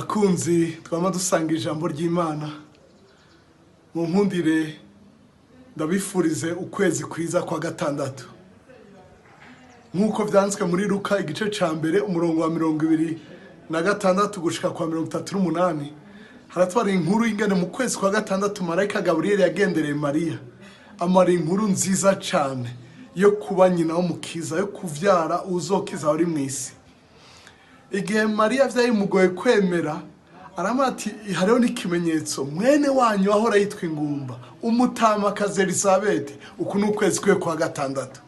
Bakunzi twama dusanga ijambo ry'Imana, mu nkundire ndabifurize ukwezi kwiza kwa gatandatu. Nk'uko vyanditswe muri Luka igice ca mbere umurongo wa 26 gushika kwa 38, haratwara inkuru y'ingene mu kwezi kwa gatandatu marayika Gaburiyeli yagendereye Mariya, amara inkuru nziza cane yo kuba nyina w'umukiza, yo kuvyara uzokiza abari mw'isi. Igihe Mariya vyari bimugoye kwemera, aramubwira ati hariho n'ikimenyetso, mwene wanyu ahora yitwa ingumba, umutamakazi Elizabeth, uku ni ukwezi kwiwe kwa gatandatu.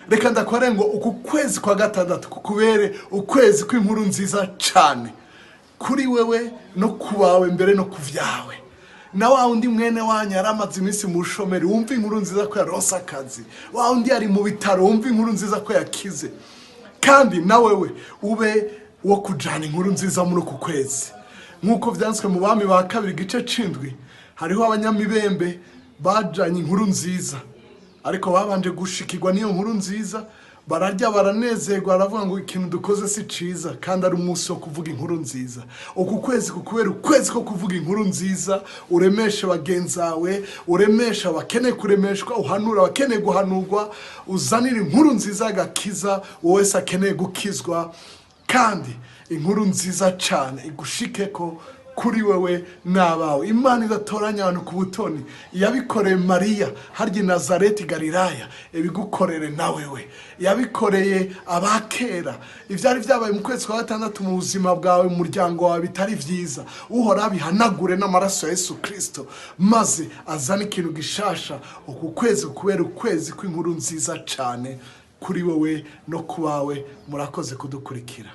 Reka ndakore ngo uku kwezi kwa gatandatu kukubere ukwezi kw'inkuru nziza cane kuri wewe no kubawe, mbere no kuvyawe. Na wa wundi mwene wanyu yaramaze iminsi mu bushomeri, wumva inkuru nziza ko yaronse akazi. Wa wundi yari mu bitaro, wumva inkuru nziza ko yakize. Kandi na wewe ube wo kujana inkuru nziza muri uku kwezi. Nk'uko vyanditswe mu Bami ba kabiri igice c'indwi, hariho abanyamibembe bajanye inkuru nziza, ariko babanje gushikirwa n'iyo nkuru nziza, bararya baranezerwa, baravuga ngo ikintu dukoze si ciza, kandi ari umunsi wo kuvuga inkuru nziza. Uku kwezi kukubera ukwezi ko kuvuga inkuru nziza, uremeshe bagenzawe, uremeshe abakeneye kuremeshwa, uhanura abakeneye guhanurwa, uzanire inkuru nziza y'agakiza uwo wese akeneye gukizwa, kandi inkuru nziza cane igushikeko kuri wewe n'abawe. Imana idatoranya abantu ku butoni, yabikoreye Mariya harya i Nazareti Galilaya, ibigukorere na wewe. Yabikoreye abakera, ivyari vyabaye mu kwezi kwa gatandatu mu buzima bwawe, mu muryango wawe bitari vyiza, Uhoraho abihanagure n'amaraso ya Yesu Kristo, maze azane ikintu gishasha. Uku kwezi kubera ukwezi kw'inkuru nziza cane kuri wewe no kubawe. Murakoze kudukurikira.